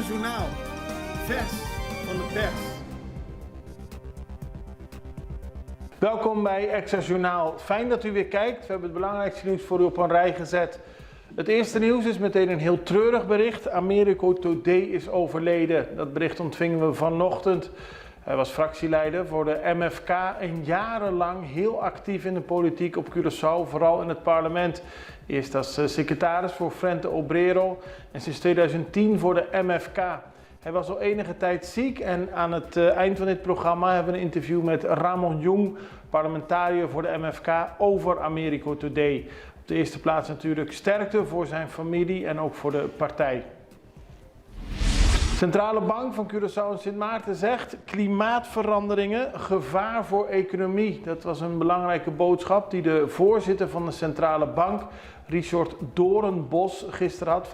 Extra Journaal, vers van de pers. Welkom bij Extra Journaal. Fijn dat u weer kijkt. We hebben het belangrijkste nieuws voor u op een rij gezet. Het eerste nieuws is meteen een heel treurig bericht. Americo Todé is overleden. Dat bericht ontvingen we vanochtend. Hij was fractieleider voor de MFK en jarenlang heel actief in de politiek op Curaçao, vooral in het parlement. Eerst als secretaris voor Frente Obrero en sinds 2010 voor de MFK. Hij was al enige tijd ziek en aan het eind van dit programma hebben we een interview met Ramon Jong, parlementariër voor de MFK, over Americo Todé. Op de eerste plaats natuurlijk sterkte voor zijn familie en ook voor de partij. Centrale Bank van Curaçao en Sint Maarten zegt: klimaatveranderingen, gevaar voor economie. Dat was een belangrijke boodschap die de voorzitter van de Centrale Bank, Richard Doornbos, gisteren had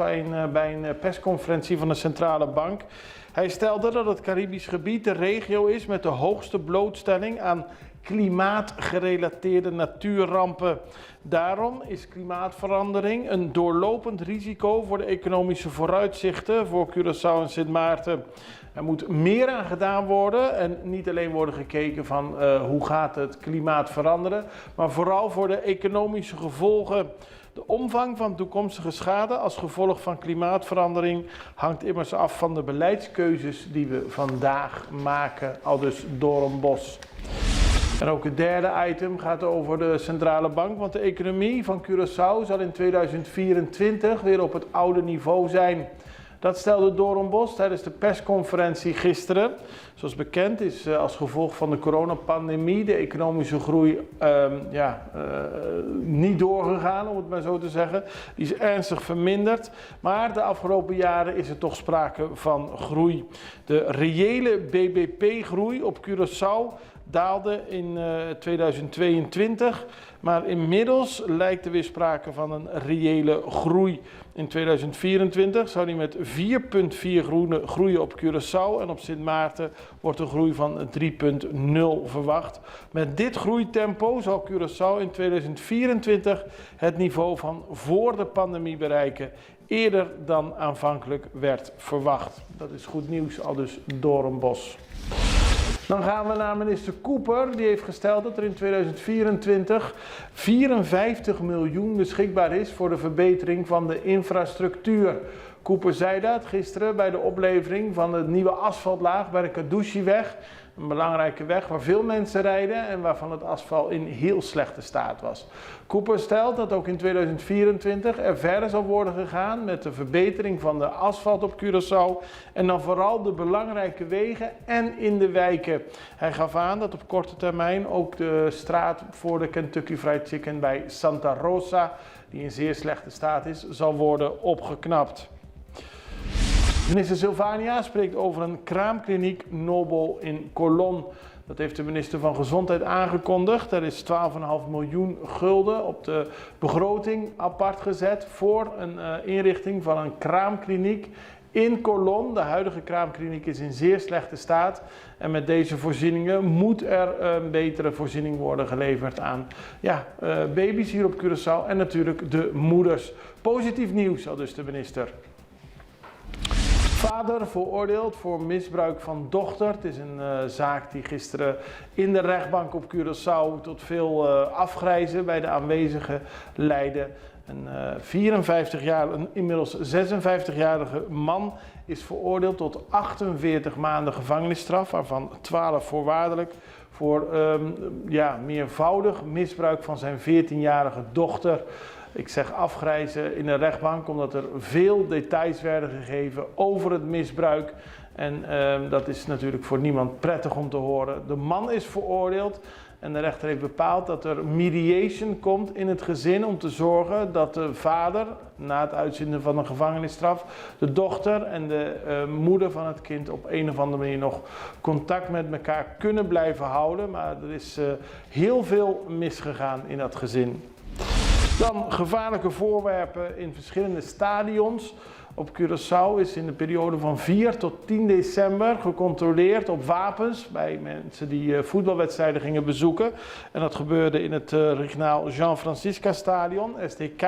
bij een persconferentie van de Centrale Bank. Hij stelde dat het Caribisch gebied de regio is met de hoogste blootstelling aan klimaatgerelateerde natuurrampen. Daarom is klimaatverandering een doorlopend risico voor de economische vooruitzichten voor Curaçao en Sint Maarten. Er moet meer aan gedaan worden en niet alleen worden gekeken van hoe gaat het klimaat veranderen, maar vooral voor de economische gevolgen. De omvang van toekomstige schade als gevolg van klimaatverandering hangt immers af van de beleidskeuzes die we vandaag maken, aldus Doornbos. En ook het derde item gaat over de centrale bank, want de economie van Curaçao zal in 2024 weer op het oude niveau zijn. Dat stelde Doornbos tijdens de persconferentie gisteren. Zoals bekend is als gevolg van de coronapandemie de economische groei niet doorgegaan, om het maar zo te zeggen. Die is ernstig verminderd. Maar de afgelopen jaren is er toch sprake van groei. De reële BBP-groei op Curaçao daalde in 2022, maar inmiddels lijkt er weer sprake van een reële groei. In 2024 zou die met 4,4 groeien op Curaçao en op Sint Maarten wordt een groei van 3,0 verwacht. Met dit groeitempo zal Curaçao in 2024 het niveau van voor de pandemie bereiken, eerder dan aanvankelijk werd verwacht. Dat is goed nieuws, aldus Doornbos. Dan gaan we naar minister Cooper. Die heeft gesteld dat er in 2024 54 miljoen beschikbaar is voor de verbetering van de infrastructuur. Cooper zei dat gisteren bij de oplevering van de nieuwe asfaltlaag bij de Cadushiweg. Een belangrijke weg waar veel mensen rijden en waarvan het asfalt in heel slechte staat was. Cooper stelt dat ook in 2024 er verder zal worden gegaan met de verbetering van de asfalt op Curaçao en dan vooral de belangrijke wegen en in de wijken. Hij gaf aan dat op korte termijn ook de straat voor de Kentucky Fried Chicken bij Santa Rosa, die in zeer slechte staat is, zal worden opgeknapt. Minister Silvania spreekt over een kraamkliniek Nobo in Colón. Dat heeft de minister van Gezondheid aangekondigd. Er is 12,5 miljoen gulden op de begroting apart gezet voor een inrichting van een kraamkliniek in Colón. De huidige kraamkliniek is in zeer slechte staat. En met deze voorzieningen moet er een betere voorziening worden geleverd aan baby's hier op Curaçao en natuurlijk de moeders. Positief nieuws, aldus de minister. Vader veroordeeld voor misbruik van dochter. Het is een zaak die gisteren in de rechtbank op Curaçao tot veel afgrijzen bij de aanwezigen leidde. Een 54 jaar, een inmiddels 56-jarige man is veroordeeld tot 48 maanden gevangenisstraf, waarvan 12 voorwaardelijk, voor meervoudig misbruik van zijn 14-jarige dochter. Ik zeg afgrijzen in de rechtbank omdat er veel details werden gegeven over het misbruik. En dat is natuurlijk voor niemand prettig om te horen. De man is veroordeeld en de rechter heeft bepaald dat er mediation komt in het gezin om te zorgen dat de vader, na het uitzinden van een gevangenisstraf, de dochter en de moeder van het kind op een of andere manier nog contact met elkaar kunnen blijven houden. Maar er is heel veel misgegaan in dat gezin. Dan gevaarlijke voorwerpen in verschillende stadions. Op Curaçao is in de periode van 4 tot 10 december gecontroleerd op wapens bij mensen die voetbalwedstrijden gingen bezoeken. En dat gebeurde in het regionaal Jean Francisca Stadion, STK,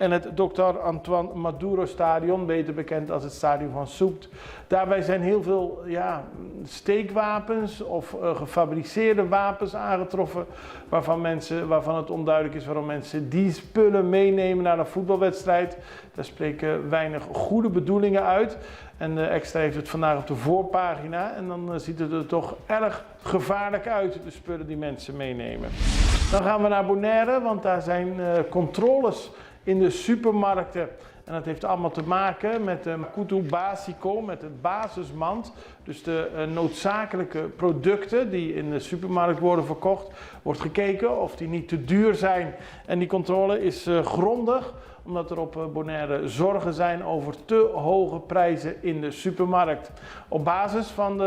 en het Dr. Antoine Maduro Stadion, beter bekend als het stadion van Soekt. Daarbij zijn heel veel, ja, steekwapens of gefabriceerde wapens aangetroffen, waarvan het onduidelijk is waarom mensen die spullen meenemen naar een voetbalwedstrijd. Daar spreken weinig goede bedoelingen uit. En de Extra heeft het vandaag op de voorpagina. En dan ziet het er toch erg gevaarlijk uit, de spullen die mensen meenemen. Dan gaan we naar Bonaire, want daar zijn controles in de supermarkten. En dat heeft allemaal te maken met de Makutu Basico, met het basismand. Dus de noodzakelijke producten die in de supermarkt worden verkocht. Wordt gekeken of die niet te duur zijn. En die controle is grondig, omdat er op Bonaire zorgen zijn over te hoge prijzen in de supermarkt. Op basis van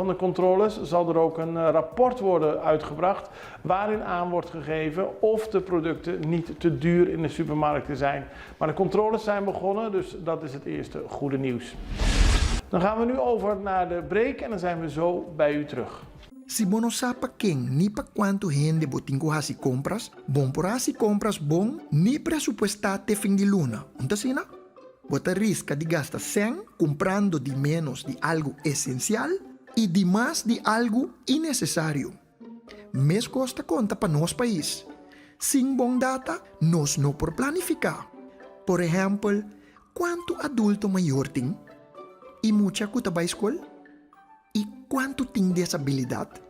de controles zal er ook een rapport worden uitgebracht waarin aan wordt gegeven of de producten niet te duur in de supermarkten zijn. Maar de controles zijn begonnen, dus dat is het eerste goede nieuws. Dan gaan we nu over naar de break en dan zijn we zo bij u terug. Si bo no sa pa ken ni pa kuantu hende bo tin ku hasi kompras, bo n' por hasi kompras bon ni presupuestá te fin di luna. N' ta asina? Bo ta riska di gasta sèn kumprando di ménos di algu esensial i di mas di algu innesesario. Meskos ta konta pa nos pais. Sin bon data, nos no por planifiká. Por ehèmpel, kuantu adulto mayó tin? I mucha ku ta bai skol? I kuantu tin desabilidat?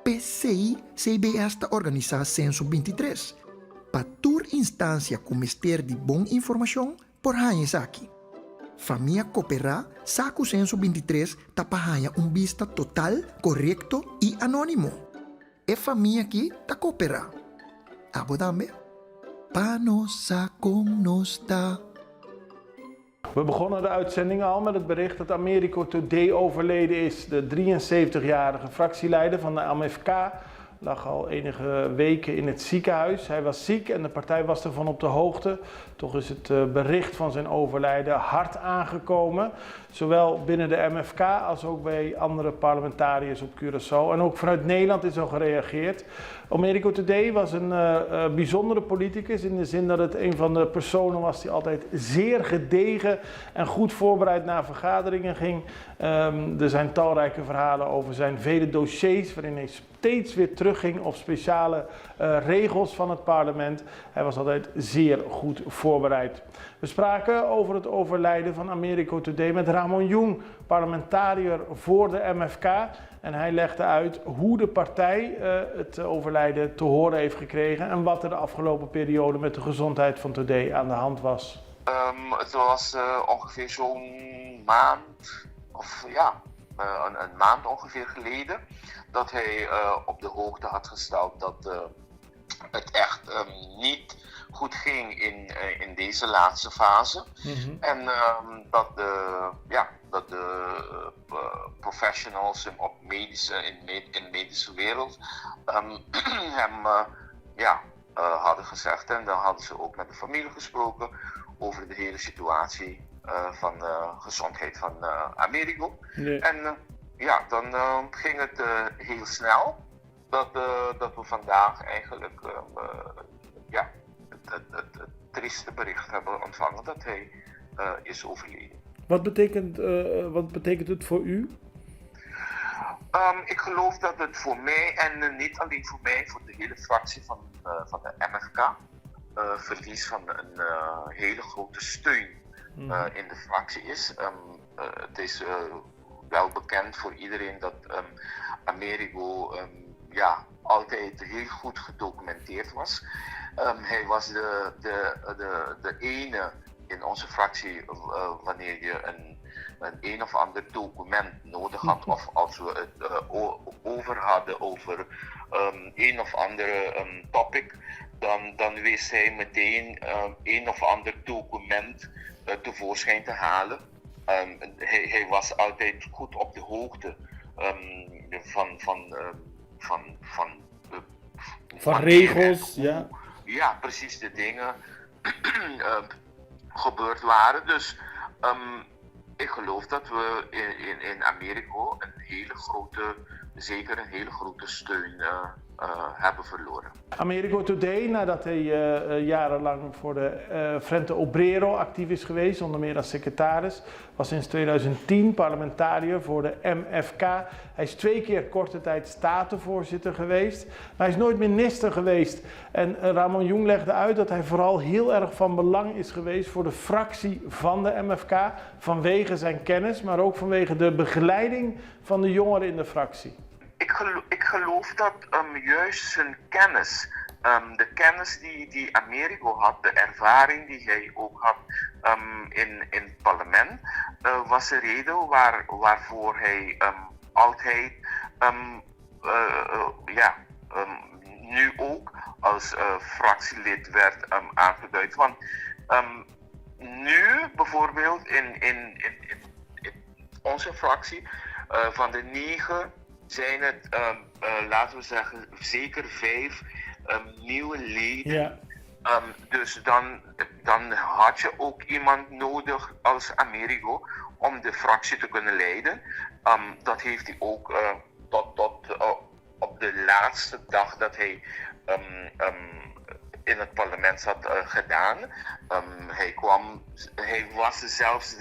P'esei CBS ta organisá Senso 23. Pa tur instansia ku mester di bon informashon por haña esaki. Famia koperá, sa ku Senso 23 ta pa haña un bista total, korekto i anónimo. E famia aki ta koperá. Abo tambe? Pa nos sa kon nos ta. We begonnen de uitzending al met het bericht dat Americo Thodé overleden is. De 73-jarige fractieleider van de MFK lag al enige weken in het ziekenhuis. Hij was ziek en de partij was ervan op de hoogte. Toch is het bericht van zijn overlijden hard aangekomen. Zowel binnen de MFK als ook bij andere parlementariërs op Curaçao. En ook vanuit Nederland is al gereageerd. Americo Thodé was een bijzondere politicus in de zin dat het een van de personen was die altijd zeer gedegen en goed voorbereid naar vergaderingen ging. Er zijn talrijke verhalen over zijn vele dossiers waarin hij steeds weer terugging op speciale regels van het parlement. Hij was altijd zeer goed voorbereid. We spraken over het overlijden van Americo Thodé met Ramon Jong, parlementariër voor de MFK. En hij legde uit hoe de partij het overlijden te horen heeft gekregen en wat er de afgelopen periode met de gezondheid van Thodé aan de hand was. Het was ongeveer zo'n maand, of ja, een maand ongeveer geleden, dat hij op de hoogte had gesteld dat het echt niet goed ging in deze laatste fase. En ja, dat de professionals in de medische wereld hem, ja, hadden gezegd. En dan hadden ze ook met de familie gesproken over de hele situatie van de gezondheid van Amerigo. Nee. En ja, dan ging het heel snel dat we vandaag eigenlijk, ja, het trieste bericht hebben ontvangen dat hij is overleden. Wat betekent het voor u? Ik geloof dat het voor mij en niet alleen voor mij, voor de hele fractie van de MFK, verlies van een hele grote steun in de fractie is. Het is wel bekend voor iedereen dat Amerigo, ja, altijd heel goed gedocumenteerd was. Hij was de ene in onze fractie wanneer je een of ander document nodig had of als we het over hadden over een of andere topic, dan wist hij meteen een of ander document tevoorschijn te halen. Hij was altijd goed op de hoogte van Van wanneer en regels, hoe, ja. Ja, precies, de dingen gebeurd waren. Dus ik geloof dat we in Amerigo een hele grote, zeker een hele grote steun hebben verloren. Amerigo Thodé, nadat hij jarenlang voor de Frente Obrero actief is geweest, onder meer als secretaris, was sinds 2010 parlementariër voor de MFK. Hij is 2 keer korte tijd statenvoorzitter geweest, maar hij is nooit minister geweest. En Ramon Jong legde uit dat hij vooral heel erg van belang is geweest voor de fractie van de MFK, vanwege zijn kennis, maar ook vanwege de begeleiding van de jongeren in de fractie. Ik geloof dat juist zijn kennis, de kennis die Amerigo had, de ervaring die hij ook had in het parlement, was de reden waarvoor hij altijd, ja, nu ook als fractielid werd aangeduid. Want nu bijvoorbeeld in onze fractie, van de 9 zijn het, laten we zeggen, zeker 5 nieuwe leden. Dus dan had je ook iemand nodig als Amerigo om de fractie te kunnen leiden. Dat heeft hij ook tot op de laatste dag dat hij in het parlement zat gedaan. Hij was zelfs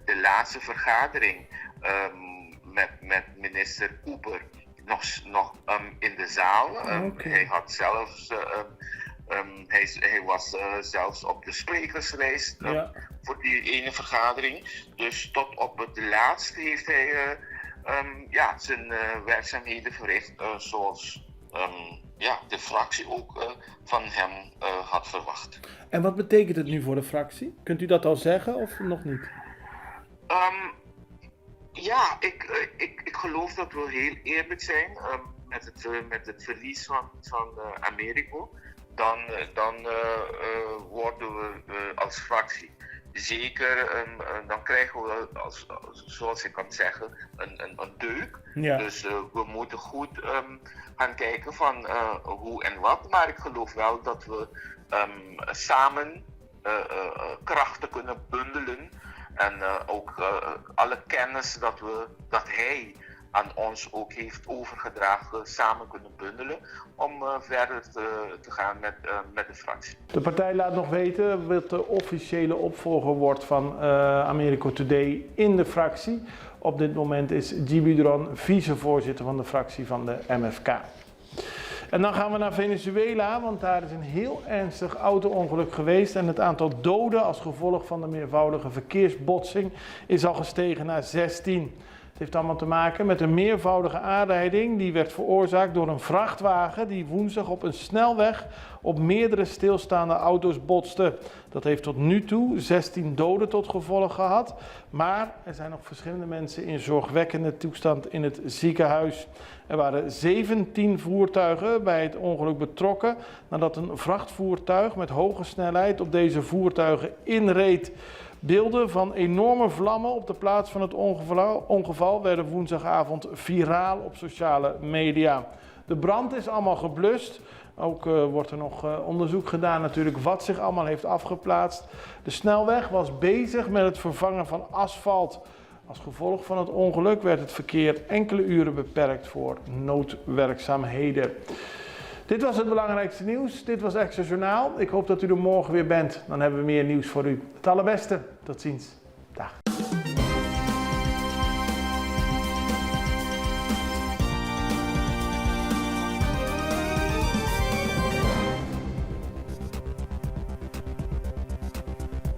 de laatste vergadering met minister Cooper nog in de zaal. Hij had zelfs, hij, hij was zelfs op de sprekerslijst voor die ene vergadering. Dus tot op het laatste heeft hij ja, zijn werkzaamheden verricht zoals ja, de fractie ook van hem had verwacht. En wat betekent het nu voor de fractie? Kunt u dat al zeggen of nog niet? Ja, ik geloof dat we heel eerlijk zijn met het verlies van Amerigo. Dan worden we als fractie zeker, dan krijgen we, zoals ik kan zeggen, een deuk. Dus we moeten goed gaan kijken van hoe en wat. Maar ik geloof wel dat we samen krachten kunnen bundelen. En ook alle kennis dat hij aan ons ook heeft overgedragen, samen kunnen bundelen om verder te gaan met de fractie. De partij laat nog weten wat de officiële opvolger wordt van Amerigo Thodé in de fractie. Op dit moment is Gibudron vicevoorzitter van de fractie van de MFK. En dan gaan we naar Venezuela, want daar is een heel ernstig auto-ongeluk geweest. En het aantal doden als gevolg van de meervoudige verkeersbotsing is al gestegen naar 16. Het heeft allemaal te maken met een meervoudige aanrijding die werd veroorzaakt door een vrachtwagen die woensdag op een snelweg op meerdere stilstaande auto's botste. Dat heeft tot nu toe 16 doden tot gevolg gehad, maar er zijn nog verschillende mensen in zorgwekkende toestand in het ziekenhuis. Er waren 17 voertuigen bij het ongeluk betrokken nadat een vrachtvoertuig met hoge snelheid op deze voertuigen inreed. Beelden van enorme vlammen op de plaats van het ongeval werden woensdagavond viraal op sociale media. De brand is allemaal geblust. Ook wordt er nog onderzoek gedaan natuurlijk wat zich allemaal heeft afgeplaatst. De snelweg was bezig met het vervangen van asfalt. Als gevolg van het ongeluk werd het verkeer enkele uren beperkt voor noodwerkzaamheden. Dit was het belangrijkste nieuws. Dit was Extra Journaal. Ik hoop dat u er morgen weer bent. Dan hebben we meer nieuws voor u. Het allerbeste. Tot ziens. Dag.